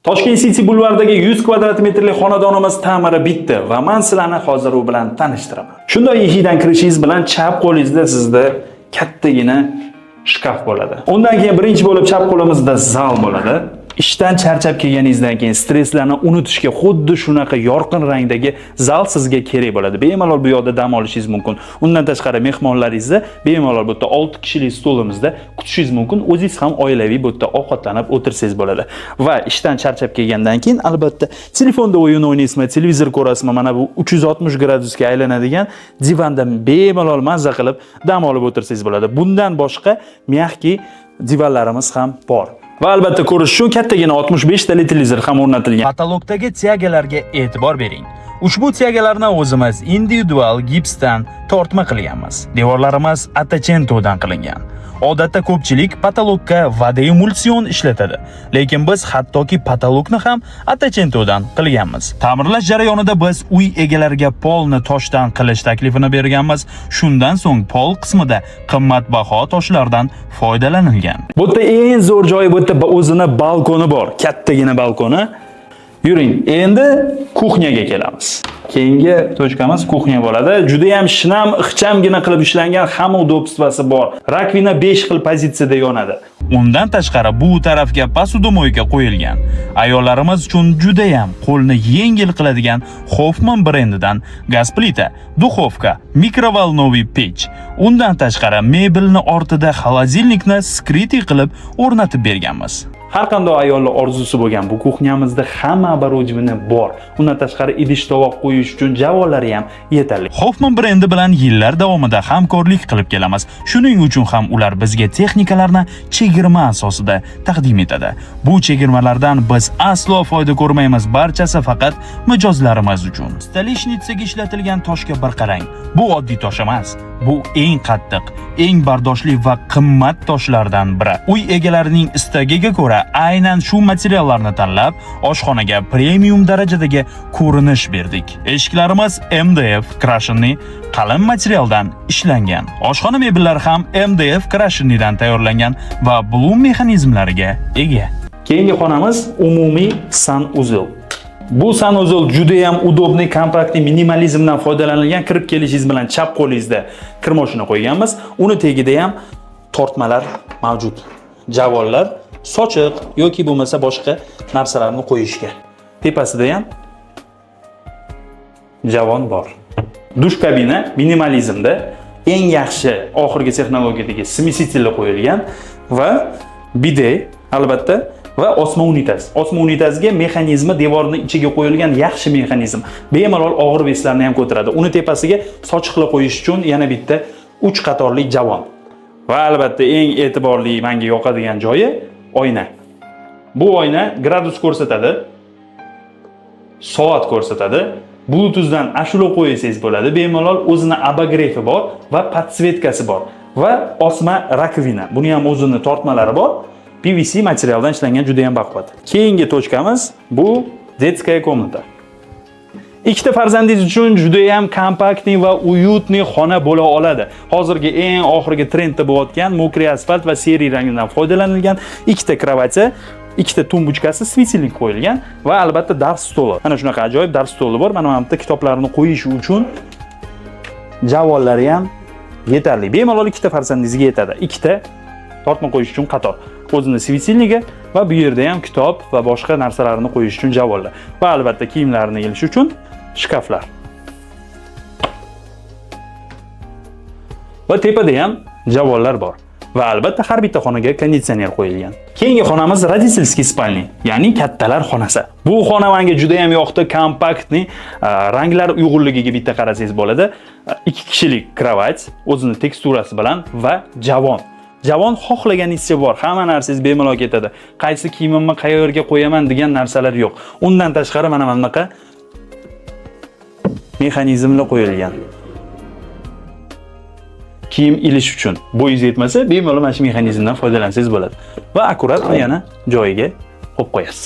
Toshkent City bulvaridagi 100 kvadrat metrli xonadonimiz ta'miri bitdi va men sizlarni hozir u bilan tanishtiraman. Shunday eshikdan kirishingiz bilan chap qo'lingizda sizda kattagina shkaf bo'ladi. Undan keyin birinchi bo'lib chap qo'limizda zal bo'ladi. Ishdan charchab kelganingizdan keyin stresslarni unutishga xuddi shunaqa yorqin rangdagi zal sizga kerak bo'ladi. Bemalol bu yoqda dam olishingiz mumkin. Undan tashqari mehmonlaringizni bemalol bu yerda 6 kishilik stolimizda kutishingiz mumkin. O'zingiz ham oilaviy bu yerda ovqatlanib o'tirsangiz bo'ladi. Va ishdan charchab kelgandan keyin albatta telefonda o'yin o'ynaysizmi, televizor ko'rasizmi, mana bu 360 gradusga aylanadigan divanda bemalol mazza qilib dam olib o'tirsangiz bo'ladi. Bundan boshqa мягкий divanlarimiz ham bor. Va albatta ko'rish uchun kattagina 65 tali televizor ham o'rnatilgan. Потолок dagi тяга larga e'tibor bering. Ushbu тяга larni o'zimiz individual gipsdan tortma qilganmiz. Devorlarimiz Ottochentodan qilingan. Odatda ko'pchilik потолок ka воdoэмульсион ishlatadi. Lekin biz hattoki потолок ni ham Ottochentodan qilganmiz. Ta'mirlash jarayonida biz uy egalariga polni toshdan qilish taklifini berganmiz. Shundan so'ng pol qismida qimmatbaho toshlardan foydalanilgan. Bu yerda eng zo'r joyi, bu yerda o'zini balkoni bor. Kattagina balkoni. Yuring, endi кухня ga kelamiz. Keyingi точка miz кухня bo'ladi. Juda ham shinam, ixchamgina qilib ishlangan, hamma удобство si bor. Раковина 5 xil pozitsiyada yonadi. Undan tashqari bu tarafga посудомойка qo'yilgan. Ayollarimiz uchun juda ham qo'lni yengil qiladigan Hoffman brendidan gaz plita, духовка, микроволновый pech. Undan tashqari mebelni ortida холодильник ni скрытый qilib o'rnatib berganmiz. Har qanday ayollar orzusi bo'lgan bu кухня mizda hamma оборудование bor. Undan tashqari idish tovoq qo'yish uchun javonlari ham yetarli. Hoffman brendi bilan yillar davomida hamkorlik qilib kelamiz. Shuning uchun ham ular bizga texnikalarni chegirma asosida taqdim etadi. Bu chegirmalardan biz aslo foyda ko'rmaymiz, barchasi faqat mijozlarimiz uchun. Столешница ga ishlatilgan toshga bir qarang. Bu oddiy tosh emas. Bu eng qattiq, eng bardoshli va qimmat toshlardan biri. Uy egalarining istagiga ko'ra aynan shu materiallarni tanlab, oshxonaga premium darajadagi ko'rinish berdik. Eshiklarimiz MDF крашеный qalin materialdan ishlangan. Oshxona mebellari ham MDF крашеный dan tayyorlangan va Blum mexanizmlariga ega. Keyingi xonamiz umumiy санузел. Bu санузел juda ham удобный, компактный, minimalizmdan foydalanilgan. Kirib kelishingiz bilan chap qo'lingizda kir moshina qo'yganmiz. Uni tagida ham tortmalar mavjud. Javonlar, sochiq yoki bo'lmasa boshqa narsalarni qo'yishga. Tepasida ham javon bor. Dush kabina minimalizmda, eng yaxshi oxirgi texnologiyadagi смеситель qo'yilgan va bide albatta va osma unitaz. Osma unitazga mexanizmi devorning ichiga qo'yilgan yaxshi mexanizm. Bemalol og'ir вес larni ham ko'taradi. Uni tepasiga sochiqlar qo'yish uchun yana bitta 3 qatorli javon. Va albatta eng e'tiborli, menga yoqadigan joyi oyna. Bu oyna gradus ko'rsatadi, soat ko'rsatadi. Bluetoothdan ashula qo'ysangiz bo'ladi. Bemalol o'zini обогрев i bor va подсветка si bor. Va osma раковина. Buni ham o'zini tortmalari bor. PVC materialdan ishlangan, juda ham baquvvat. Keyingi точка miz bu детская комната. Ikkita farzandingiz uchun juda ham компактный va уютный xona bo'la oladi. Hozirgi eng oxirgi trendda bo'layotgan мокрый asfalt va серый rangidan foydalanilgan, ikkita кровати, ikkita тумбочка si, светильник qo'yilgan va albatta dars stoli. Mana shunaqa ajoyib dars stoli bor. Mana bu yerda kitoblarni qo'yish uchun javonlari ham yetarli. Bemalol ikkita farzandingizga yetadi. Ikkita tortma qo'yish uchun qator. O'zini светильник i va bu yerda ham kitob va boshqa narsalarni qo'yish uchun javonlar. Va albatta kiyimlarni ilish uchun shkaflar. Va tepada ham javonlar bor. Va albatta har bitta xonaga konditsioner qo'yilgan. Keyingi xonamiz родительский спальня, ya'ni kattalar xonasi. Bu xona menga juda ham yoqdi, компактный, ranglar uyg'unligiga bitta qarasangiz bo'ladi. Ikki kishilik кровать, o'zini teksturasi bilan va javon. Javon xohlaganingizcha bor, hamma narsangiz bemalol ketadi. Qaysi kiyimimni qayerga qo'yaman degan narsalar yo'q. Undan tashqari mana bunaqa mexanizmlar qo'yilgan. Kiyim ilish uchun bo'yingiz yetmasa, bemalol mana shu mexanizmdan foydalansangiz bo'ladi. Va аккуратно yana joyiga qo'yib qo'yasiz.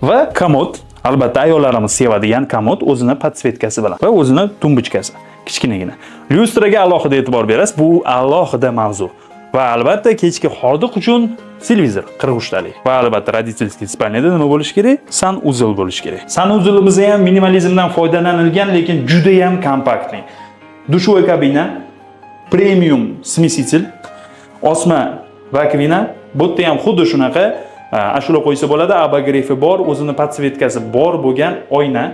Va komod, albatta ayollarimiz sevadigan komod o'zini подсветка si bilan va o'zini тумбочка si kichkinagina. Lyustraga alohida e'tibor berasiz. Bu alohida mavzu. Va albatta kechki hordiq uchun televizor 43 talik. Va albatta родительский спальня da nima bo'lishi kerak? Санузел bo'lishi kerak. Санузел imizda ham minimalizmdan foydalanilgan, lekin juda ham компактный. Душевой kabina, premium смеситель, osma раковина, bu yerda ham xuddi shunaqa ashula qo'ysa bo'ladi, обогрев i bor, o'zini подсветка si bor bo'lgan oyna,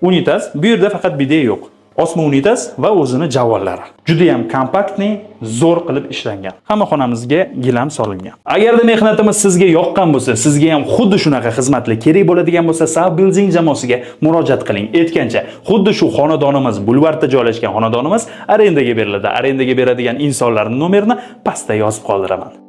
unitaz. Bu yerda faqat bide yo'q. Osma unitaz va o'zini javollari. Juda ham компактный, zo'r qilib ishlangan. Hamma xonamizga gilam solingan. Agarda mehnatimiz sizga yoqqan bo'lsa, sizga ham xuddi shunaqa xizmatlar kerak bo'ladigan bo'lsa, Sav Building jamoasiga murojaat qiling. Aytgancha, xuddi shu xonadonimiz, bulvarda joylashgan xonadonimiz arendaga beriladi. Arendaga beradigan insonlarning nomerini pastda yozib qoldiraman.